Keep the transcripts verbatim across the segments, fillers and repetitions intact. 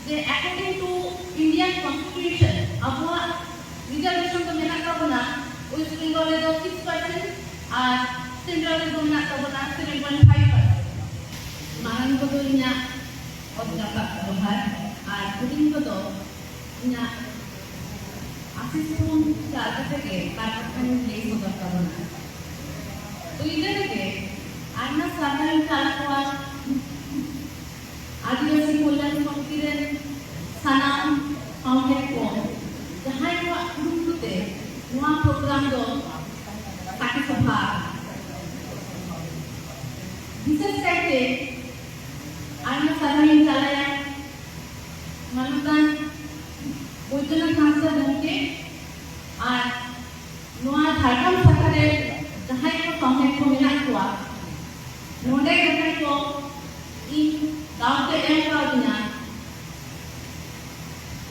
ᱡᱮ according to Indian Constitution ᱟᱵᱚᱣᱟᱜ reservation ᱫᱚ ᱢᱮᱱᱟᱜ ᱛᱟᱵᱚᱱᱟ West Bengal ᱨᱮᱫᱚ six percent ᱟᱨ central ᱨᱮᱫᱚ ᱢᱮᱱᱟᱜ ᱛᱟᱵᱚᱱᱟ seven point five percent᱾ ᱢᱟᱨᱟᱝ ᱠᱚᱫᱚ ᱤᱧᱟᱹᱜ ᱚᱛ ᱡᱟᱯᱟᱜ ᱡᱚᱦᱟᱨ ᱟᱨ ᱦᱩᱰᱤᱧ ᱠᱚᱫᱚ ᱤᱧᱟᱹᱜ ᱟᱥᱤᱥ ᱠᱷᱚᱱ ᱪᱟᱞ ᱠᱟᱛᱮ ᱜᱮ ᱵᱟᱨ ᱠᱟᱛᱷᱟᱧ ᱞᱟᱹᱭ ᱥᱚᱫᱚᱨ ᱛᱟᱵᱚᱱᱟ᱾ ᱯᱩᱭᱞᱟᱹ ᱨᱮᱜᱮ ᱟᱭᱢᱟ ᱥᱟᱨᱦᱟᱣᱤᱧ ᱪᱟᱞ ᱟᱠᱚᱣᱟ ᱟᱹᱫᱤᱵᱟᱹᱥᱤ ᱠᱚᱞᱭᱟᱱ ᱥᱚᱢᱤᱛᱤ ᱨᱮᱱ ᱥᱟᱱᱟᱢ ᱥᱟᱶᱦᱮᱫ ᱠᱚ, ᱡᱟᱦᱟᱸᱭ ᱠᱚᱣᱟᱜ ᱠᱩᱨᱩᱢᱩᱴᱩ ᱛᱮ ᱱᱚᱣᱟ ᱯᱨᱳᱜᱨᱟᱢ ᱫᱚ ᱥᱟᱹᱠᱷᱤ ᱥᱚᱵᱷᱟ ᱟᱠᱟᱱᱟ᱾ ᱵᱤᱥᱮᱥ ᱠᱟᱭᱛᱮ ᱟᱭᱢᱟ ᱥᱟᱨᱦᱟᱣᱤᱧ ᱪᱟᱞᱟᱭᱟ ᱢᱟᱱᱚᱛᱟᱱ ᱵᱳᱭᱫᱚᱱᱟᱛᱷ ᱦᱟᱸᱥᱫᱟ ᱜᱚᱢᱠᱮ ᱟᱨ ᱱᱚᱣᱟ ᱡᱷᱟᱲᱜᱨᱟᱢ ᱥᱟᱠᱷᱟ ᱨᱮ ᱡᱟᱦᱟᱸᱭ ᱠᱚ ᱥᱟᱶᱦᱮᱫ ᱠᱚ ᱢᱮᱱᱟᱜ ᱠᱚᱣᱟ, ᱱᱚᱰᱮ ᱡᱟᱦᱟᱸᱭ ᱠᱚ ᱤᱧ ᱫᱟᱣ ᱠᱚ ᱮᱢ ᱠᱟᱣᱫᱤᱧᱟ,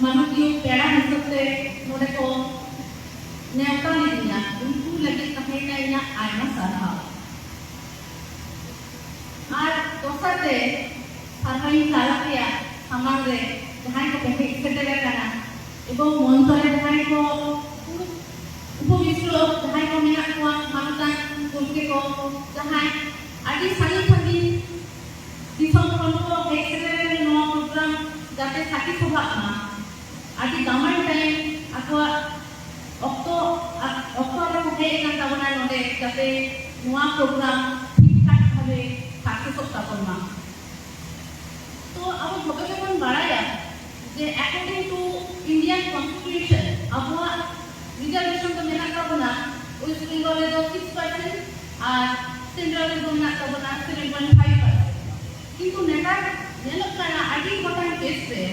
ᱢᱟᱱᱚᱛᱤᱭᱟᱹ ᱯᱮᱲᱟ ᱦᱤᱥᱟᱹᱵ ᱛᱮ ᱱᱚᱰᱮ ᱠᱚ ᱱᱮᱣᱛᱟ ᱞᱤᱫᱤᱧᱟ, ᱩᱱᱠᱩ ᱞᱟᱹᱜᱤᱫ ᱛᱟᱦᱮᱸᱭᱮᱱᱟ ᱤᱧᱟᱹᱜ ᱟᱭᱢᱟ ᱥᱟᱨᱦᱟᱣ᱾ ᱟᱨ ᱫᱚᱥᱟᱨ ᱛᱮ ᱥᱟᱨᱦᱟᱣᱤᱧ ᱪᱟᱞ ᱟᱯᱮᱭᱟ ᱥᱟᱢᱟᱝ ᱨᱮ ᱡᱟᱦᱟᱸᱭ ᱠᱚᱯᱮ ᱦᱮᱡ ᱥᱮᱴᱮᱨ ᱟᱠᱟᱱᱟ ᱮᱵᱚᱝ ᱢᱚᱧᱪᱚ ᱨᱮ ᱡᱟᱦᱟᱸᱭ ᱠᱚ ᱩᱯᱚᱵᱤᱥᱴᱚ ᱡᱟᱦᱟᱸᱭ ᱠᱚ ᱢᱮᱱᱟᱜ ᱠᱚᱣᱟ, ᱢᱟᱱᱚᱛᱟᱱ ᱜᱚᱢᱠᱮ ᱠᱚ, ᱡᱟᱦᱟᱸᱭ ᱟᱹᱰᱤ ᱥᱟᱺᱜᱤᱧ ᱥᱟᱺᱜᱤᱧ ᱫᱤᱥᱚᱢ ᱠᱷᱚᱱ ᱠᱚ ᱦᱮᱡ ᱥᱮᱴᱮᱨ ᱟᱠᱟᱱᱟ ᱱᱚᱣᱟ ᱯᱨᱳᱜᱨᱟᱢ ᱡᱟᱛᱮ ᱥᱟᱹᱠᱷᱤ ᱥᱚᱵᱷᱟᱜ ᱢᱟ᱾ ᱟᱹᱰᱤ ᱫᱟᱢᱟᱱ ᱴᱟᱭᱤᱢ ᱟᱠᱚᱣᱟᱜ ᱚᱠᱛᱚ, ᱚᱠᱛᱚ ᱨᱮᱠᱚ ᱦᱮᱡ ᱟᱠᱟᱱ ᱛᱟᱵᱚᱱᱟ ᱱᱚᱰᱮ, ᱡᱟᱛᱮ ᱱᱚᱣᱟ ᱯᱨᱳᱜᱨᱟᱢ ᱴᱷᱤᱠ ᱴᱷᱟᱠ ᱵᱷᱟᱵᱮ ᱥᱟᱠᱥᱮᱥᱚᱜ ᱛᱟᱵᱚᱱ ᱢᱟ᱾ ᱛᱚ ᱟᱵᱚ ᱡᱷᱚᱛᱚ ᱜᱮᱵᱚᱱ ᱵᱟᱲᱟᱭᱟ ᱡᱮ according to Indian Constitution ᱟᱵᱚᱣᱟᱜ ᱨᱤᱡᱟᱨᱵᱷᱮᱥᱚᱱ ᱫᱚ ᱢᱮᱱᱟᱜ ᱛᱟᱵᱚᱱᱟ ᱳᱭᱮᱥᱴ ᱵᱮᱝᱜᱚᱞ ᱨᱮᱫᱚ six percent ᱟᱨ ᱥᱮᱱᱴᱨᱟᱞ ᱨᱮᱫᱚ ᱢᱮᱱᱟᱜ ᱛᱟᱵᱚᱱᱟ seven point five percent᱾ ᱠᱤᱱᱛᱩ ᱱᱮᱛᱟᱨ ᱧᱮᱞᱚᱜ ᱠᱟᱱᱟ ᱟᱹᱰᱤ ᱜᱚᱴᱟᱝ ᱠᱮᱥ ᱨᱮ,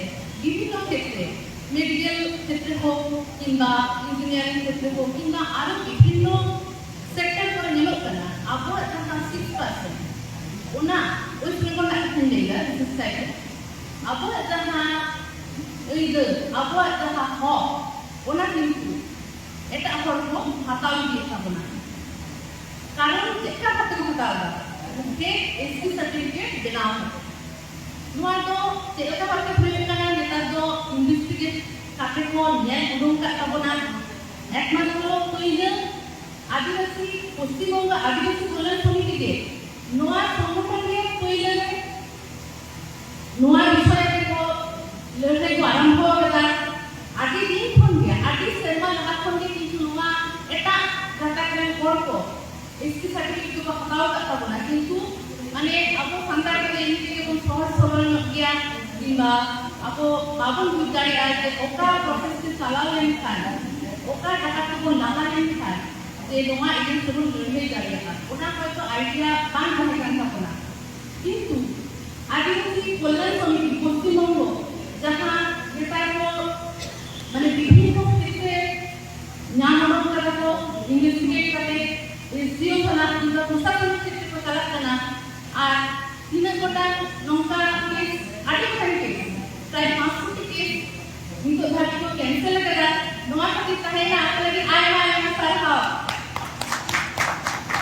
ᱵᱤᱵᱷᱤᱱᱱᱚ ᱠᱷᱮᱛᱨᱮ, ᱢᱮᱰᱤᱠᱮᱞ ᱠᱷᱮᱛᱨᱮ ᱦᱳᱠ ᱠᱤᱝᱵᱟ ᱤᱧᱡᱤᱱᱤᱭᱟᱨᱤᱝ ᱠᱷᱮᱛᱨᱮ ᱦᱳᱠ ᱠᱤᱝᱵᱟ ᱟᱨᱚ ᱵᱤᱵᱷᱤᱱᱱᱚ ᱥᱮᱠᱴᱚᱨ ᱠᱚᱨᱮ ᱧᱮᱞᱚᱜ ᱠᱟᱱᱟ ᱟᱵᱚᱣᱟᱜ ᱡᱟᱦᱟᱸ six percent, ᱚᱱᱟ ᱳᱭᱮᱥᱴ ᱵᱮᱝᱜᱚᱞ ᱨᱮᱱᱟᱜ ᱠᱟᱛᱷᱟᱧ ᱞᱟᱹᱭᱫᱟ ᱵᱤᱥᱮᱥ ᱠᱟᱭᱛᱮ, ᱟᱵᱚᱣᱟᱜ ᱡᱟᱦᱟᱸ ᱟᱹᱭᱫᱟᱹᱨ, ᱟᱵᱚᱣᱟᱜ ᱡᱟᱦᱟᱸ ᱦᱚᱠ, ᱚᱱᱟ ᱠᱤᱱᱛᱩ ᱮᱴᱟᱜ ᱦᱚᱲ ᱠᱚ ᱦᱟᱛᱟᱣ ᱤᱫᱤᱭᱮᱫ ᱛᱟᱵᱚᱱᱟ᱾ ᱠᱟᱨᱚᱱ ᱪᱮᱫ ᱞᱮᱠᱟ ᱵᱷᱟᱵ ᱛᱮᱠᱚ ᱦᱟᱛᱟᱣ ᱮᱫᱟ? ᱯᱷᱮᱠ ᱮᱥᱴᱤ ᱥᱟᱨᱴᱤᱯᱷᱤᱠᱮᱴ ᱵᱮᱱᱟᱣ ᱠᱟᱛᱮ᱾ ᱱᱚᱣᱟ ᱫᱚ ᱪᱮᱫ ᱞᱮᱠᱟ ᱵᱷᱟᱵ ᱛᱮ ᱦᱩᱭᱩᱜ ᱠᱟᱱᱟ? ᱮᱠᱢᱟᱛᱨᱚ ᱯᱩᱭᱞᱟᱹ ᱟᱹᱫᱤᱵᱟᱹᱥᱤ, ᱯᱚᱥᱪᱤᱢ ᱵᱚᱝᱜᱚ ᱟᱹᱫᱤᱵᱟᱹᱥᱤ ᱠᱚᱞᱭᱟᱱ ᱥᱚᱢᱤᱛᱤ ᱜᱮ ᱱᱚᱣᱟ ᱥᱚᱝᱜᱚᱴᱷᱚᱱ ᱜᱮ ᱯᱩᱭᱞᱟᱹ ᱨᱮ ᱱᱚᱣᱟ ᱵᱤᱥᱚᱭ ᱛᱮᱠᱚ ᱞᱟᱹᱲᱦᱟᱹᱭ ᱠᱚ ᱟᱨᱟᱢᱵᱷᱚ ᱟᱠᱟᱫᱟ᱾ ᱟᱹᱰᱤ ᱫᱤᱱ ᱠᱷᱚᱱ ᱜᱮ, ᱟᱹᱰᱤ ᱥᱮᱨᱢᱟ ᱞᱟᱦᱟ ᱠᱷᱚᱱ ᱜᱮ ᱠᱤᱱᱛᱩ ᱱᱚᱣᱟ ᱮᱴᱟᱜ ᱜᱟᱛᱟᱠ ᱨᱮᱱ ᱦᱚᱲ ᱠᱚ ᱮᱥ ᱴᱤ certificate ᱫᱚᱠᱚ ᱦᱟᱛᱟᱣ ᱟᱠᱟᱫ ᱛᱟᱵᱚᱱᱟ, ᱠᱤᱱᱛᱩ ᱢᱟᱱᱮ ᱟᱵᱚ ᱥᱟᱱᱛᱟᱲ ᱠᱚᱫᱚ ᱮᱢᱱᱤ ᱛᱮᱜᱮ ᱵᱚᱱ ᱥᱚᱦᱚᱡ ᱥᱚᱨᱚᱞ ᱧᱚᱜ ᱜᱮᱭᱟ, ᱠᱤᱝᱵᱟ ᱟᱵᱚ ᱵᱟᱵᱚᱱ ᱵᱩᱡᱽ ᱫᱟᱲᱮᱭᱟᱜᱼᱟ ᱡᱮ ᱚᱠᱟ process ᱛᱮ ᱪᱟᱞᱟᱣ ᱞᱮᱱᱠᱷᱟᱱ, ᱚᱠᱟ ᱰᱟᱦᱟᱨ ᱛᱮᱵᱚᱱ ᱞᱟᱦᱟ ᱞᱮᱱᱠᱷᱟᱱ ᱡᱮ ᱱᱚᱣᱟ ᱤᱫᱤ ᱛᱮᱵᱚᱱ ᱞᱟᱹᱲᱦᱟᱹᱭ ᱫᱟᱲᱮᱭᱟᱜᱼᱟ, ᱚᱱᱟ ᱦᱚᱭᱛᱳ idea ᱵᱟᱝ ᱛᱟᱦᱮᱸ ᱠᱟᱱ ᱛᱟᱵᱚᱱᱟ᱾ ᱠᱤᱱᱛᱩ ᱟᱹᱫᱤᱵᱟᱹᱥᱤ ᱠᱚᱞᱭᱟᱱ ᱥᱚᱢᱤᱛᱤ ᱯᱚᱥᱪᱤᱢ ᱵᱚᱝᱜᱚ ᱡᱟᱦᱟᱸ ᱱᱮᱛᱟᱨ ᱠᱚ ᱢᱟᱱᱮ ᱵᱤᱵᱷᱤᱱᱱᱚ ᱠᱷᱮᱛᱨᱮ ᱧᱟᱢ ᱩᱰᱩᱠ ᱠᱟᱫᱟ ᱠᱚ, investigate ᱠᱟᱛᱮ ᱮᱥ ᱰᱤ ᱳ ᱠᱷᱚᱱᱟᱜ ᱠᱤᱝᱵᱟ ᱯᱨᱚᱥᱟᱥᱚᱱᱤᱠ ᱠᱷᱮᱛᱨᱮ ᱠᱚ ᱪᱟᱞᱟᱜ ᱠᱟᱱᱟ᱾ ᱟᱨ ᱛᱤᱱᱟᱹᱜ ᱜᱚᱴᱟᱝ ᱱᱚᱝᱠᱟ case, ᱟᱹᱰᱤ ᱜᱚᱴᱟᱝ case, ᱯᱨᱟᱭ ᱯᱟᱸᱪᱥᱚ ᱴᱤ case ᱱᱤᱛᱚᱜ ᱫᱷᱟᱹᱵᱤᱡ ᱠᱚ cancel ᱟᱠᱟᱫᱟ᱾ ᱱᱚᱣᱟ ᱠᱷᱟᱹᱛᱤᱨ ᱛᱟᱦᱮᱸᱭᱮᱱᱟ ᱟᱯᱮ ᱞᱟᱹᱜᱤᱫ ᱟᱭᱢᱟ ᱟᱭᱢᱟ ᱥᱟᱨᱦᱟᱣ,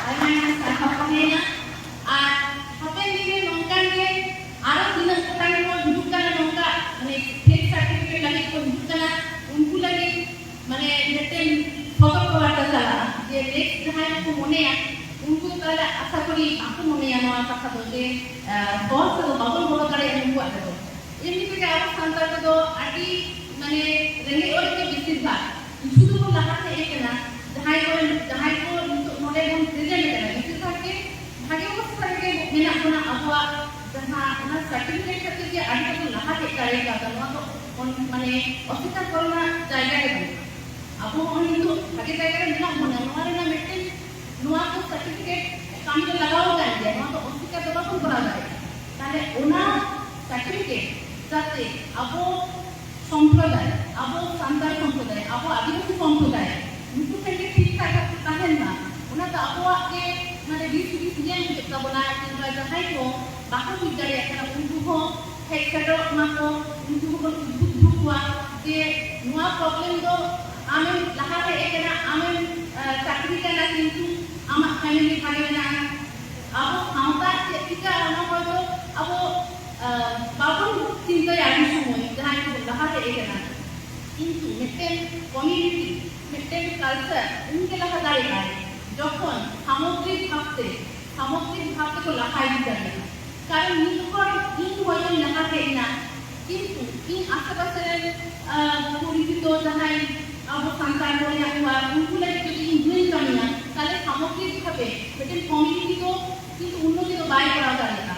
ᱟᱭᱢᱟ ᱟᱭᱢᱟ ᱥᱟᱨᱦᱟᱣ ᱛᱟᱦᱮᱸᱭᱮᱱᱟ᱾ ᱟᱨ ᱦᱟᱯᱮᱱ ᱫᱤᱱ ᱨᱮ ᱱᱚᱝᱠᱟᱱ ᱜᱮ ᱟᱨᱚ ᱛᱤᱱᱟᱹᱜ ᱜᱚᱴᱟᱝ ᱠᱚ ᱦᱤᱡᱩᱜ ᱠᱟᱱᱟ, ᱱᱚᱝᱠᱟ ᱢᱟᱱᱮ fake certificate ᱞᱟᱹᱜᱤᱫ ᱠᱚ ᱦᱤᱡᱩᱜ ᱠᱟᱱᱟ, ᱩᱱᱠᱩ ᱞᱟᱹᱜᱤᱫ ᱢᱟᱱᱮ ᱢᱤᱫᱴᱮᱱ ᱥᱚᱛᱚᱨᱠᱚ ᱵᱟᱨᱛᱟ ᱪᱟᱞᱟᱜᱼᱟ ᱡᱮ next ᱡᱟᱦᱟᱸᱭ ᱠᱚ ᱢᱚᱱᱮᱭᱟ, ᱩᱱᱠᱩ ᱫᱚ ᱛᱟᱦᱚᱞᱮ ᱟᱥᱟ ᱠᱚᱨᱤ ᱵᱟᱠᱚ ᱢᱚᱱᱮᱭᱟ ᱱᱚᱣᱟ ᱠᱟᱛᱷᱟ ᱫᱚ ᱡᱮ, ᱟᱸ, ᱵᱚᱥ ᱨᱮᱫᱚ ᱵᱟᱵᱚᱱ ᱵᱚᱞᱚ ᱫᱟᱲᱮᱭᱟᱜᱼᱟ ᱱᱩᱠᱩᱣᱟᱜ ᱨᱮᱫᱚ᱾ ᱮᱢᱱᱤ ᱛᱮᱜᱮ ᱟᱵᱚ ᱥᱟᱱᱛᱟᱲ ᱠᱚᱫᱚ ᱟᱹᱰᱤ ᱢᱟᱱᱮ ᱨᱮᱸᱜᱮᱡ ᱚᱨᱮᱡ ᱜᱮ ᱵᱮᱥᱤᱨ ᱵᱷᱟᱜᱽ, ᱠᱤᱪᱷᱩ ᱫᱚᱵᱚᱱ ᱞᱟᱦᱟ ᱦᱮᱡ ᱟᱠᱟᱱᱟ, ᱡᱟᱦᱟᱸᱭ ᱠᱚ, ᱡᱟᱦᱟᱸᱭ ᱠᱚ ᱱᱤᱛᱚᱜ ᱱᱚᱰᱮ ᱵᱚᱱ present ᱟᱠᱟᱱᱟ, ᱵᱮᱥᱤᱨ ᱵᱷᱟᱜᱽ ᱜᱮ ᱵᱷᱟᱜᱮ ᱚᱵᱚᱥᱛᱷᱟ ᱨᱮᱜᱮ ᱢᱮᱱᱟᱜ ᱵᱚᱱᱟ᱾ ᱟᱵᱚᱣᱟᱜ ᱡᱟᱦᱟᱸ ᱚᱱᱟ certificate ᱠᱷᱟᱹᱛᱤᱨ ᱜᱮ ᱟᱹᱰᱤ ᱛᱟᱵᱚᱱ ᱞᱟᱦᱟ ᱦᱮᱡ ᱫᱟᱲᱮ ᱠᱟᱣᱫᱟ, ᱱᱚᱣᱟ ᱫᱚ ᱚᱱ-, ᱢᱟᱱᱮ ᱚᱥᱤᱠᱟᱨ ᱠᱚᱨᱮᱱᱟᱜ ᱡᱟᱭᱜᱟ ᱜᱮ ᱵᱟᱹᱱᱩᱜᱼᱟ᱾ ᱟᱵᱚ ᱦᱚᱸᱜᱼᱚᱭ ᱱᱤᱛᱚᱜ ᱵᱷᱟᱜᱮ ᱡᱟᱭᱜᱟ ᱨᱮ ᱢᱮᱱᱟᱜ ᱵᱚᱱᱟ, ᱱᱚᱣᱟ ᱨᱮᱱᱟᱜ ᱢᱤᱫᱴᱮᱱ, ᱱᱚᱣᱟ ᱠᱚ certificate ᱠᱟᱹᱢᱤ ᱨᱮ ᱞᱟᱜᱟᱣ ᱟᱠᱟᱱ ᱜᱮᱭᱟ, ᱱᱚᱣᱟ ᱫᱚ ᱚᱥᱤᱠᱟᱨ ᱫᱚ ᱵᱟᱵᱚᱱ ᱠᱚᱨᱟᱣ ᱫᱟᱲᱮᱭᱟᱜᱼᱟ᱾ ᱛᱟᱦᱞᱮ ᱚᱱᱟ certificate ᱡᱟᱛᱮ ᱟᱵᱚ ᱥᱚᱢᱯᱨᱚᱫᱟᱭ, ᱟᱵᱚ ᱥᱟᱱᱛᱟᱲ ᱥᱚᱢᱯᱨᱚᱫᱟᱭ, ᱟᱵᱚ ᱟᱹᱫᱤᱵᱟᱹᱥᱤ ᱥᱚᱢᱯᱨᱚᱫᱟᱭ, ᱱᱩᱠᱩ ᱴᱷᱮᱱ ᱜᱮ ᱴᱷᱤᱠ ᱴᱷᱟᱠ ᱠᱟᱛᱮ ᱛᱟᱦᱮᱱ ᱢᱟ᱾ ᱚᱱᱟ ᱫᱚ ᱟᱵᱚᱣᱟᱜ ᱜᱮ ᱢᱟᱱᱮ ᱫᱤᱥ ᱦᱩᱫᱤᱥ ᱧᱮᱞ ᱦᱩᱭᱩᱜ ᱛᱟᱵᱚᱱᱟ, ᱠᱤᱝᱵᱟ ᱡᱟᱦᱟᱸᱭ ᱠᱚ ᱵᱟᱠᱚ ᱵᱩᱡᱽ ᱫᱟᱲᱮᱭᱟᱜ ᱠᱟᱱᱟ, ᱩᱱᱠᱩ ᱦᱚᱸ ᱦᱮᱡ ᱥᱮᱴᱮᱨᱚᱜ ᱢᱟ ᱠᱚ, ᱩᱱᱠᱩ ᱦᱚᱸᱵᱚᱱ ᱩᱫᱵᱩᱫ ᱦᱚᱪᱚ ᱠᱚᱣᱟ ᱡᱮ ᱱᱚᱣᱟ problem ᱫᱚ ᱟᱢᱮᱢ ᱞᱟᱦᱟ ᱦᱮᱡ ᱟᱠᱟᱱᱟ, ᱟᱢᱮᱢ, ᱟᱸ, ᱪᱟᱹᱠᱨᱤ ᱠᱟᱱᱟ, ᱠᱤᱱᱛᱩ ᱟᱢᱟᱜ family ᱵᱷᱟᱜᱮ ᱢᱮᱱᱟᱜᱼᱟ᱾ ᱟᱵᱚ ᱥᱟᱶᱛᱟ ᱪᱮᱫ ᱪᱤᱠᱟᱹᱜᱼᱟ, ᱚᱱᱟ ᱦᱚᱭᱛᱳ ᱟᱵᱚ, ᱟᱸ, ᱵᱟᱵᱚᱱ ᱪᱤᱱᱛᱟᱹᱭᱟ ᱩᱱ ᱥᱚᱢᱚᱭ, ᱡᱟᱦᱟᱸᱭ ᱠᱚ ᱞᱟᱦᱟ ᱦᱮᱡ ᱟᱠᱟᱱᱟ᱾ ᱠᱤᱱᱛᱩ ᱢᱤᱫᱴᱮᱱ ᱠᱚᱢᱤᱭᱩᱱᱤᱴᱤ, ᱢᱤᱫᱴᱮᱱ ᱠᱟᱞᱪᱟᱨ ᱩᱱᱜᱮ ᱞᱟᱦᱟ ᱫᱟᱲᱮᱭᱟᱜᱼᱟᱭ ᱡᱚᱠᱷᱚᱱ ᱥᱟᱢᱚᱜᱽᱨᱤᱠ ᱵᱷᱟᱵᱽᱛᱮ, ᱥᱟᱢᱚᱜᱽᱨᱤᱠ ᱵᱷᱟᱵᱽ ᱛᱮᱠᱚ ᱞᱟᱦᱟ ᱤᱫᱤ ᱫᱟᱲᱮᱭᱟᱜᱼᱟ᱾ ᱠᱟᱨᱚᱱ ᱢᱤᱫ ᱦᱚᱲ ᱤᱧ ᱦᱚᱭᱛᱳᱧ ᱞᱟᱦᱟ ᱦᱮᱡ ᱮᱱᱟ, ᱠᱤᱱᱛᱩ ᱤᱧ ᱟᱥᱮᱯᱟᱥᱮ ᱨᱮᱱ ᱯᱚᱨᱤᱪᱤᱛᱚ ᱡᱟᱦᱟᱸᱭ ᱟᱵᱚ ᱥᱟᱱᱛᱟᱲ ᱠᱚ ᱢᱮᱱᱟᱜ ᱠᱚᱣᱟ, ᱩᱱᱠᱩ ᱞᱟᱹᱜᱤᱫ ᱡᱩᱫᱤ ᱤᱧ ᱵᱟᱹᱧ ᱠᱟᱹᱢᱤᱭᱟ, ᱛᱟᱦᱞᱮ ᱥᱟᱢᱚᱜᱽᱨᱤᱠ ᱵᱷᱟᱵᱮ ᱢᱤᱫᱴᱮᱱ ᱠᱚᱢᱤᱭᱩᱱᱤᱴᱤ ᱫᱚ ᱠᱤᱱᱛᱩ ᱩᱱᱱᱚᱛᱤ ᱫᱚ ᱵᱟᱭ ᱠᱚᱨᱟᱣ ᱫᱟᱲᱮᱭᱟᱜᱼᱟ᱾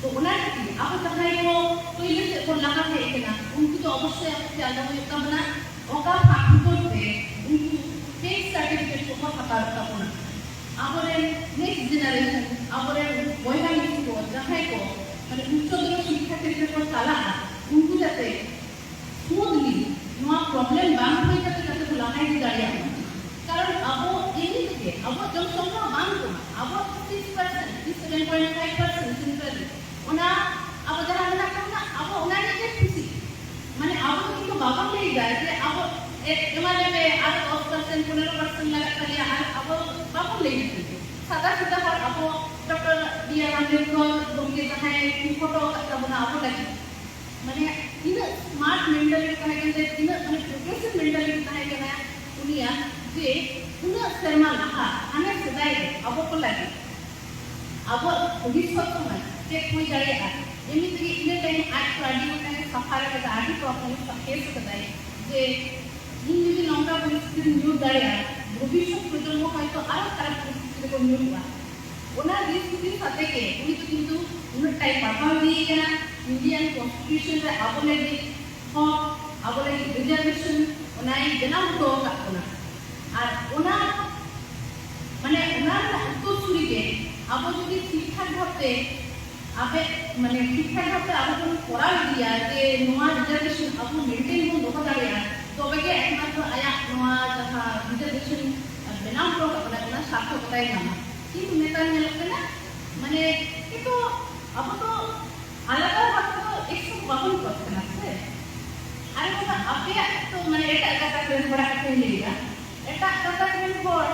ᱛᱚ ᱚᱱᱟ ᱠᱷᱟᱹᱛᱤᱨ ᱟᱵᱚ ᱡᱟᱦᱟᱸᱭ ᱠᱚ ᱯᱳᱭᱞᱳ ᱥᱮᱫ ᱵᱚᱱ ᱞᱟᱦᱟ ᱦᱮᱡ ᱟᱠᱟᱱᱟ, ᱩᱱᱠᱩ ᱫᱚ ᱚᱵᱚᱥᱥᱳᱭ ᱟᱵᱚ ᱠᱷᱮᱭᱟᱞ ᱫᱚᱦᱚ ᱦᱩᱭᱩᱜ ᱛᱟᱵᱚᱱᱟ, ᱚᱠᱟ ᱯᱷᱟᱸᱠ ᱵᱷᱤᱛᱚᱨ ᱛᱮ ᱩᱱᱠᱩ ᱯᱮᱰ ᱥᱟᱨᱴᱤᱯᱷᱤᱠᱮᱴ ᱠᱚᱠᱚ ᱦᱟᱛᱟᱣ ᱛᱟᱵᱚᱱᱟ᱾ ᱟᱵᱚᱨᱮᱱ ᱱᱮᱠᱥᱴ ᱡᱮᱱᱟᱨᱮᱥᱚᱱ, ᱟᱵᱚᱨᱮᱱ ᱵᱚᱭᱦᱟ ᱢᱤᱥᱤ ᱠᱚ ᱡᱟᱦᱟᱸᱭ ᱠᱚ ᱢᱟᱱᱮ ᱩᱪᱪᱚᱛᱚᱨ ᱥᱤᱠᱠᱷᱟ ᱠᱷᱮᱛᱨᱮ ᱠᱚ ᱪᱟᱞᱟᱜᱼᱟ, ᱩᱱᱠᱩ ᱡᱟᱛᱮ ᱥᱢᱩᱫᱷᱞᱤ ᱱᱚᱣᱟ ᱯᱨᱚᱵᱞᱮᱢ ᱵᱟᱝ ᱦᱩᱭ ᱠᱟᱛᱮ ᱡᱟᱛᱮ ᱠᱚ ᱞᱟᱦᱟ ᱤᱫᱤ ᱫᱟᱲᱮᱭᱟᱜ ᱢᱟ᱾ ᱠᱟᱨᱚᱱ ᱟᱵᱚ ᱮᱢᱱᱤ ᱛᱮᱜᱮ ᱟᱵᱚ ᱡᱚᱱᱥᱚᱝᱠᱷᱟ ᱵᱟᱝ ᱠᱚᱢᱟ, ᱟᱵᱚ ᱥᱤᱠᱥ ᱯᱟᱨᱥᱮᱱᱴ ᱠᱤ seven point five percent central ᱨᱮ, ᱚᱱᱟ ᱟᱵᱚ ᱡᱟᱦᱟᱸ ᱢᱮᱱᱟᱜ ᱛᱟᱵᱚᱱᱟ ᱟᱵᱚ ᱚᱱᱟ ᱨᱮᱜᱮ ᱠᱷᱩᱥᱤ᱾ ᱢᱟᱱᱮ ᱟᱵᱚ ᱫᱚ ᱠᱤᱱᱛᱩ ᱵᱟᱵᱚᱱ ᱞᱟᱹᱭ ᱮᱫᱟ ᱡᱮ ᱟᱵᱚ ᱮ-, ᱮᱢᱟ ᱞᱮᱯᱮ ᱟᱨᱚ ᱫᱚᱥ ᱯᱟᱨᱥᱮᱱᱴ, ᱯᱚᱱᱮᱨᱚ ᱯᱟᱨᱥᱮᱱᱴ ᱞᱟᱜᱟᱜ ᱛᱟᱞᱮᱭᱟ, ᱟᱨ ᱟᱵᱚ ᱵᱟᱵᱚᱱ ᱞᱟᱹᱭ ᱮᱫᱟ᱾ ᱥᱟᱫᱟ ᱥᱤᱫᱟ ᱦᱚᱲ ᱟᱵᱚ ᱰᱚᱠᱴᱚᱨ ᱵᱤ ᱟᱨ ᱟᱢᱵᱮᱫᱠᱚᱨ ᱜᱚᱢᱠᱮ ᱡᱟᱦᱟᱸᱭ ᱠᱤᱱ ᱯᱷᱳᱴᱳ ᱟᱠᱟᱫ ᱛᱟᱵᱚᱱᱟ ᱟᱵᱚ ᱞᱟᱹᱜᱤᱫ, ᱢᱟᱱᱮ ᱛᱤᱱᱟᱹᱜ ᱥᱢᱟᱨᱴ ᱢᱮᱱᱴᱟᱞᱤᱴᱤ ᱛᱟᱦᱮᱸ ᱠᱟᱱ ᱛᱟᱭᱟ, ᱛᱤᱱᱟᱹᱜ ᱢᱟᱱᱮ ᱯᱨᱚᱜᱨᱮᱥᱤᱵᱷ ᱢᱮᱱᱴᱟᱞᱤᱴᱤ ᱛᱟᱦᱮᱸ ᱠᱟᱱᱟ ᱩᱱᱤᱭᱟᱜ, ᱡᱮ ᱩᱱᱟᱹᱜ ᱥᱮᱨᱢᱟ ᱞᱟᱦᱟ ᱦᱟᱱᱮ ᱥᱮᱫᱟᱭ ᱨᱮ ᱟᱵᱚ ᱠᱚ ᱞᱟᱹᱜᱤᱫ ᱟᱵᱚᱣᱟᱜ ᱵᱷᱚᱵᱤᱥᱥᱚᱛ ᱥᱚᱢᱟᱡᱽ ᱪᱮᱫ ᱦᱩᱭ ᱫᱟᱲᱮᱭᱟᱜᱼᱟ, ᱮᱢᱱᱤ ᱛᱮᱜᱮ ᱤᱱᱟᱹ ᱴᱟᱭᱤᱢ ᱟᱡ ᱠᱚ ᱟᱹᱰᱤ ᱜᱚᱴᱟᱝ ᱥᱟᱯᱷᱟ ᱟᱠᱟᱫᱟ, ᱟᱹᱰᱤ ᱯᱨᱚᱵᱞᱮᱢ ᱯᱷᱮᱥ ᱟᱠᱟᱫᱟᱭ, ᱡᱮ ᱤᱧ ᱡᱩᱫᱤ ᱱᱚᱝᱠᱟ ᱯᱚᱨᱤᱥᱛᱷᱤᱛᱤ ᱨᱮᱧ ᱧᱩᱨ ᱫᱟᱲᱮᱭᱟᱜᱼᱟ, ᱵᱷᱚᱵᱤᱥᱥᱚᱛ ᱯᱨᱚᱡᱚᱱᱢᱚ ᱦᱚᱭᱛᱳ ᱟᱨᱚ ᱠᱷᱟᱨᱟᱯ ᱯᱚᱨᱤᱥᱛᱷᱤᱛᱤ ᱨᱮᱠᱚ ᱧᱩᱨᱩᱜᱼᱟ᱾ ᱚᱱᱟ ᱫᱤᱥ ᱦᱩᱫᱤᱥ ᱟᱛᱮ ᱜᱮ ᱩᱱᱤ ᱫᱚ ᱠᱤᱱᱛᱩ ᱩᱱᱟᱹᱜ ᱴᱟᱭ ᱯᱟᱲᱦᱟᱣ ᱤᱫᱤᱭᱮ ᱠᱟᱱᱟ, ᱤᱱᱰᱤᱭᱟᱱ ᱠᱚᱱᱥᱴᱤᱴᱤᱭᱩᱥᱚᱱ ᱨᱮ ᱟᱵᱚ ᱞᱟᱹᱜᱤᱫ ᱦᱚᱠ, ᱟᱵᱚ ᱞᱟᱹᱜᱤᱫ ᱨᱤᱡᱟᱨᱵᱷᱮᱥᱚᱱ, ᱚᱱᱟᱭ ᱵᱮᱱᱟᱣ ᱦᱚᱴᱚ ᱟᱠᱟᱫ ᱵᱚᱱᱟ᱾ ᱟᱨ ᱚᱱᱟ ᱢᱟᱱᱮ ᱚᱱᱟ ᱨᱮᱱᱟᱜ ᱩᱛᱛᱚᱨ ᱥᱩᱨᱤ ᱜᱮ ᱟᱵᱚ ᱡᱩᱫᱤ ᱴᱷᱤᱠ ᱴᱷᱟᱠ ᱵᱷᱟᱵᱛᱮ ᱟᱵᱮ ᱢᱟᱱᱮ ᱴᱷᱤᱠ ᱴᱷᱟᱠ ᱵᱷᱟᱵᱛᱮ ᱟᱵᱚ ᱵᱚᱱ ᱠᱚᱨᱟᱣ ᱤᱫᱤᱭᱟ ᱡᱮ ᱱᱚᱣᱟ ᱨᱤᱡᱟᱨᱵᱷᱮᱥᱚᱱ ᱟᱵᱚ ᱢᱮᱱᱴᱮᱱ ᱵᱚᱱ ᱫᱚᱦᱚ ᱫᱟᱲᱮᱭᱟᱜᱼᱟ, ᱛᱚᱵᱮ ᱜᱮ ᱮᱠᱢᱟᱛᱨᱚ ᱟᱭᱟᱜ ᱱᱚᱣᱟ ᱡᱟᱦᱟᱸ ᱨᱤᱡᱟᱨᱵᱷᱮᱥᱚᱱ ᱵᱮᱱᱟᱣ ᱦᱚᱴᱚ ᱠᱟᱜ ᱵᱚᱱᱟ ᱚᱱᱟ ᱥᱟᱨᱛᱷᱚᱠᱚᱛᱟᱭ ᱧᱟᱢᱟ᱾ ᱠᱤᱱᱛᱩ ᱱᱮᱛᱟᱨ ᱧᱮᱞᱚᱜ ᱠᱟᱱᱟ ᱢᱟᱱᱮ ᱱᱤᱛᱚᱜ ᱟᱵᱚ ᱫᱚ ᱟᱞᱟᱫᱟ ᱵᱷᱟᱵ ᱛᱮᱫᱚ ᱮᱠᱥᱚ ᱵᱟᱵᱚᱱ ᱠᱚᱛ ᱠᱟᱱᱟ ᱥᱮ? ᱟᱨ ᱚᱱᱟ ᱟᱯᱮᱭᱟᱜ ᱛᱚ ᱢᱟᱱᱮ ᱮᱴᱟᱜ ᱜᱟᱛᱟᱠ ᱨᱮᱱ ᱦᱚᱲᱟᱜ ᱠᱟᱛᱷᱟᱧ ᱞᱟᱹᱭᱫᱟ, ᱮᱴᱟᱜ ᱜᱟᱛᱟᱠ ᱨᱮᱱ ᱦᱚᱲ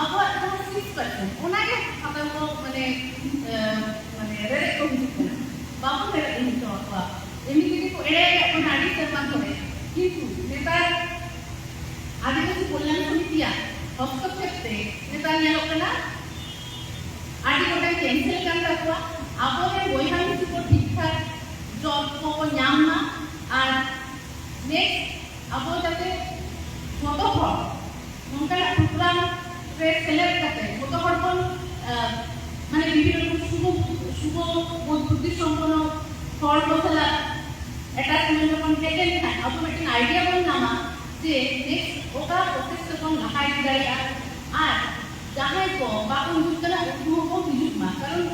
ᱟᱵᱚᱣᱟᱜ ᱡᱟᱦᱟᱸ ᱥᱤᱠᱥ ᱯᱟᱨᱥᱮᱱᱴ ᱚᱱᱟᱜᱮ ᱦᱟᱛᱟᱣ ᱠᱚ ᱢᱟᱱᱮ ᱮ, ᱢᱟᱱᱮ ᱨᱮᱵᱮᱫ ᱠᱚ ᱦᱤᱡᱩᱜ ᱠᱟᱱᱟ, ᱵᱟᱵᱚᱱ ᱨᱮᱵᱮᱫ ᱦᱚᱪᱚ ᱟᱠᱚᱣᱟ᱾ ᱮᱢᱱᱤ ᱛᱮᱜᱮ ᱠᱚ ᱮᱲᱮ ᱟᱠᱟᱫ ᱵᱚᱱᱟ ᱟᱹᱰᱤ ᱥᱮᱨᱢᱟ ᱫᱷᱚᱨᱮ, ᱠᱤᱱᱛᱩ ᱱᱮᱛᱟᱨ ᱟᱹᱫᱤᱵᱟᱹᱥᱤ ᱠᱚᱞᱭᱟᱱ ᱥᱚᱢᱤᱛᱤᱭᱟᱜ ᱦᱚᱥᱛᱚᱠᱷᱮᱯ ᱛᱮ ᱱᱮᱛᱟᱨ ᱧᱮᱞᱚᱜ ᱠᱟᱱᱟ ᱟᱹᱰᱤ ᱜᱚᱴᱟᱝ ᱠᱮᱱᱥᱮᱞ ᱠᱟᱱ ᱛᱟᱠᱚᱣᱟ᱾ ᱟᱵᱚᱨᱮᱱ ᱵᱚᱭᱦᱟ ᱢᱤᱥᱤ ᱠᱚ ᱴᱷᱤᱠ ᱴᱷᱟᱠ ᱡᱚᱵ ᱠᱚ ᱧᱟᱢ ᱢᱟ, ᱟᱨ ᱱᱮᱠᱥᱴ ᱟᱵᱚ ᱡᱟᱛᱮ ᱡᱚᱛᱚ ᱦᱚᱲ ᱱᱚᱝᱠᱟᱱᱟᱜ ᱯᱨᱳᱜᱨᱟᱢ ᱨᱮ ᱥᱮᱞᱮᱫ ᱠᱟᱛᱮ ᱡᱚᱛᱚ ᱦᱚᱲ ᱵᱚᱱ, ᱟᱸ, ᱢᱟᱱᱮ ᱵᱤᱵᱷᱤᱱᱱᱚ ᱨᱚᱠᱚᱢ ᱥᱩᱵᱚ ᱥᱩᱵᱚ ᱵᱳᱫᱷ ᱵᱩᱫᱽᱫᱷᱤ ᱥᱚᱢᱯᱚᱱᱱᱚ ᱦᱚᱲ ᱠᱚ ᱥᱟᱞᱟᱜ ᱮᱴᱟᱪᱢᱮᱱᱴ ᱨᱮᱵᱚᱱ ᱦᱮᱡ ᱞᱮᱱᱠᱷᱟᱱ ᱟᱵᱚ ᱢᱤᱫᱴᱮᱱ ᱟᱭᱰᱤᱭᱟ ᱵᱚᱱ ᱧᱟᱢᱟ ᱡᱮ ᱱᱮᱠᱥᱴ ᱚᱠᱟ ᱯᱨᱚᱥᱮᱥ ᱛᱮᱵᱚᱱ ᱞᱟᱦᱟ ᱤᱫᱤ ᱫᱟᱲᱮᱭᱟᱜᱼᱟ᱾ ᱟᱨ ᱡᱟᱦᱟᱸᱭ ᱠᱚ ᱵᱟᱠᱚ ᱦᱤᱡᱩᱜ ᱠᱟᱱᱟ ᱩᱱᱠᱩ ᱦᱚᱸᱠᱚ ᱦᱤᱡᱩᱜ ᱢᱟ, ᱠᱟᱨᱚᱱ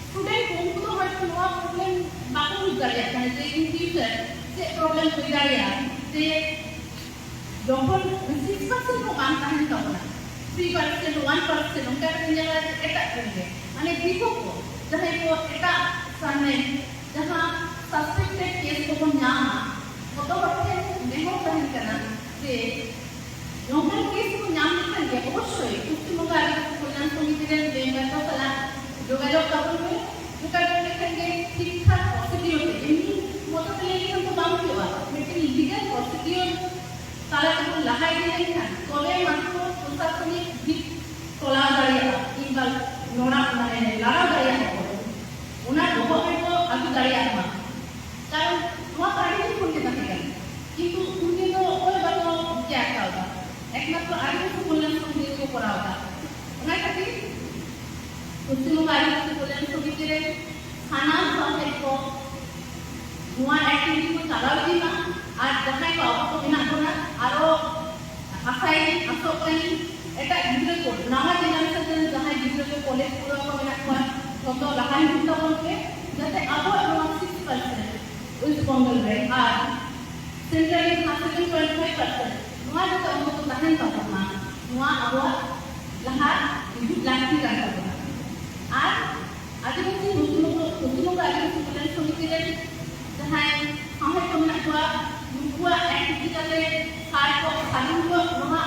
ᱥᱴᱩᱰᱮᱱᱴ ᱠᱚ ᱩᱱᱠᱩ ᱫᱚ ᱦᱚᱭᱛᱳ ᱱᱚᱣᱟ ᱯᱨᱚᱵᱞᱮᱢ ᱵᱟᱠᱚ ᱵᱩᱡᱽ ᱫᱟᱲᱮᱭᱟᱜ ᱠᱟᱱᱟ ᱡᱮ ᱤᱱ ᱯᱷᱤᱭᱩᱪᱟᱨ ᱪᱮᱫ ᱯᱨᱚᱵᱞᱮᱢ ᱦᱩᱭ ᱫᱟᱲᱮᱭᱟᱜᱼᱟ᱾ ᱡᱮ ᱡᱚᱠᱷᱚᱱ ᱥᱤᱠᱥ ᱯᱟᱨᱥᱮᱱᱴ ᱦᱚᱸ ᱵᱟᱝ ᱛᱟᱦᱮᱱ ᱛᱟᱵᱚᱱᱟ, ᱛᱷᱨᱤ ᱯᱟᱨᱥᱮᱱᱴ, ᱚᱣᱟᱱ ᱯᱟᱨᱥᱮᱱᱴ, ᱚᱱᱠᱟ ᱠᱟᱛᱮ ᱧᱮᱞᱟ ᱡᱮ ᱮᱴᱟᱜ ᱠᱚᱨᱮ ᱜᱮ, ᱢᱟᱱᱮ ᱫᱤᱠᱩ ᱠᱚ ᱡᱟᱦᱟᱸᱭ ᱠᱚ ᱮᱴᱟᱜ ᱥᱟᱢᱱᱮ ᱡᱟᱦᱟᱸ ᱥᱟᱥᱯᱮᱠᱴᱮᱰ ᱠᱮᱥ ᱠᱚᱵᱚᱱ ᱧᱟᱢᱟ, ᱡᱚᱛᱚ ᱦᱚᱲ ᱴᱷᱮᱱ ᱱᱮᱦᱚᱨ ᱛᱟᱦᱮᱱ ᱠᱟᱱᱟ ᱡᱮ ᱱᱚᱝᱠᱟᱱ ᱠᱮᱥ ᱠᱚ ᱧᱟᱢ ᱞᱮᱠᱷᱟᱱ ᱜᱮ ᱚᱵᱚᱥᱥᱳᱭ ᱯᱚᱥᱪᱤᱢ ᱵᱚᱝᱜᱚ ᱟᱹᱫᱤᱵᱟᱹᱥᱤ ᱠᱚᱞᱭᱟᱱ ᱥᱚᱢᱤᱛᱤ ᱨᱮᱱ ᱢᱮᱢᱵᱟᱨ ᱠᱚ ᱥᱟᱞᱟᱜ ᱡᱳᱜᱟᱡᱳᱜᱽ ᱛᱟᱵᱚᱱ ᱯᱮ᱾ ᱡᱳᱜᱟᱡᱳᱜᱽ ᱞᱮᱠᱷᱟᱱ ᱜᱮ ᱴᱷᱤᱠ ᱴᱷᱟᱠ ᱯᱨᱚᱥᱤᱰᱤᱭᱳᱨ ᱛᱮ, ᱮᱢᱱᱤ ᱢᱚᱛᱚ ᱛᱮ ᱞᱟᱹᱭ ᱞᱮᱠᱷᱟᱱ ᱫᱚ ᱵᱟᱝ ᱦᱩᱭᱩᱜᱼᱟ, ᱢᱤᱫᱴᱮᱱ ᱞᱤᱜᱟᱞ ᱯᱨᱚᱥᱤᱰᱤᱭᱳᱨ ᱛᱟᱞᱟ ᱛᱮᱵᱚᱱ ᱞᱟᱦᱟ ᱤᱫᱤ ᱞᱮᱱᱠᱷᱟᱱ ᱛᱚᱵᱮ ᱢᱟᱛᱨᱚ ᱯᱨᱚᱥᱟᱥᱚᱱᱤᱠ ᱫᱤᱠ ᱪᱚᱞᱟᱣ ᱫᱟᱲᱮᱭᱟᱜᱼᱟ ᱠᱤᱝᱵᱟ ᱞᱚᱲᱟ, ᱢᱟᱱᱮ ᱞᱟᱲᱟᱣ ᱫᱟᱲᱮᱭᱟᱜᱼᱟ ᱠᱚ, ᱚᱱᱟ ᱵᱚᱦᱚᱜ ᱨᱮᱠᱚ ᱟᱹᱜᱩ ᱫᱟᱲᱮᱭᱟᱜ ᱢᱟ᱾ ᱠᱟᱨᱚᱱ ᱱᱚᱣᱟ ᱫᱚ ᱟᱹᱰᱤ ᱫᱤᱱ ᱠᱷᱚᱱ ᱜᱮ ᱛᱟᱦᱮᱸ ᱠᱟᱱᱟ, ᱠᱤᱱᱛᱩ ᱩᱱᱫᱤᱱ ᱫᱚ ᱚᱠᱚᱭ ᱵᱟᱠᱚ ᱪᱮᱭᱟᱨ ᱠᱟᱣᱫᱟ, ᱮᱠᱢᱟᱛᱨᱚ ᱟᱹᱫᱤᱵᱟᱹᱥᱤ ᱠᱚᱞᱭᱟᱱ ᱥᱚᱢᱤᱛᱤ ᱜᱮᱠᱚ ᱠᱚᱨᱟᱣ ᱮᱫᱟ᱾ ᱚᱱᱟ ᱠᱷᱟᱹᱛᱤᱨ ᱯᱚᱥᱪᱤᱢᱵᱚᱝᱜᱚ ᱟᱹᱫᱤᱵᱟᱹᱥᱤ ᱠᱚᱞᱭᱟᱱ ᱥᱚᱢᱤᱛᱤ ᱨᱮ ᱥᱟᱱᱟᱢ ᱥᱟᱶᱦᱮᱫ ᱠᱚ ᱱᱚᱣᱟ ᱮᱠᱴᱤᱵᱷᱤᱴᱤ ᱠᱚ ᱪᱟᱞᱟᱣ ᱤᱫᱤ ᱢᱟ᱾ ᱟᱨ ᱡᱟᱦᱟᱸᱭ ᱠᱚ ᱟᱵᱚ ᱠᱚ ᱢᱮᱱᱟᱜ ᱵᱚᱱᱟ, ᱟᱨᱚ ᱟᱥᱟᱭᱟᱹᱧ, ᱟᱥᱚᱜ ᱠᱟᱹᱱᱟᱹᱧ, ᱮᱴᱟᱜ ᱜᱤᱫᱽᱨᱟᱹ ᱠᱚ, ᱱᱟᱣᱟ ᱡᱮᱱᱟᱨᱮᱥᱚᱱ ᱨᱮᱱ ᱡᱟᱦᱟᱸᱭ ᱜᱤᱫᱽᱨᱟᱹ ᱠᱚ ᱠᱚᱞᱮᱡᱽ ᱯᱩᱨᱟᱹᱣ ᱠᱚ ᱢᱮᱱᱟᱜ ᱠᱚᱣᱟ, ᱡᱷᱚᱛᱚ ᱞᱟᱦᱟ ᱦᱤᱡᱩᱜ ᱛᱟᱵᱚᱱ ᱯᱮ, ᱡᱟᱛᱮ ᱟᱵᱚᱣᱟᱜ ᱱᱚᱣᱟ ᱥᱤᱠᱥ ᱯᱟᱨᱥᱮᱱᱴ ᱳᱭᱮᱥᱴ ᱵᱮᱝᱜᱚᱞ ᱨᱮ ᱟᱨ ᱥᱮᱱᱴᱨᱟᱞ ᱨᱮ ᱡᱟᱦᱟᱸ ᱥᱮᱵᱷᱮᱱ ᱯᱚᱭᱮᱱᱴ ᱯᱷᱟᱭᱤᱵᱷ ᱯᱟᱨᱥᱮᱱᱴ, ᱱᱚᱣᱟ ᱡᱟᱛᱮ ᱚᱱᱛᱚᱛᱚ ᱛᱟᱦᱮᱱ ᱛᱟᱵᱚᱱ ᱢᱟ, ᱱᱚᱣᱟ ᱟᱵᱚᱣᱟᱜ ᱞᱟᱦᱟ ᱦᱤᱡᱩᱜ ᱞᱟᱹᱠᱛᱤ ᱠᱟᱱ ᱛᱟᱵᱚᱱᱟ᱾ ᱟᱨ ᱟᱹᱫᱤᱵᱟᱹᱥᱤ ᱯᱚᱥᱪᱤᱢ ᱵᱚᱝᱜᱚ, ᱯᱚᱥᱪᱤᱢ ᱵᱚᱝᱜᱚ ᱟᱹᱫᱤᱵᱟᱹᱥᱤ ᱠᱚᱞᱭᱟᱱ ᱥᱚᱢᱤᱛᱤ ᱨᱮᱱ ᱡᱟᱦᱟᱸᱭ ᱥᱟᱶᱦᱮᱫ ᱠᱚ ᱢᱮᱱᱟᱜ ᱠᱚᱣᱟ, ᱱᱩᱠᱩᱣᱟᱜ ᱮᱠᱴᱤᱵᱷᱤᱴᱤ ᱠᱟᱛᱮ ᱥᱟᱨ ᱠᱚ ᱥᱟᱹᱜᱩᱱ ᱠᱚ ᱱᱚᱣᱟ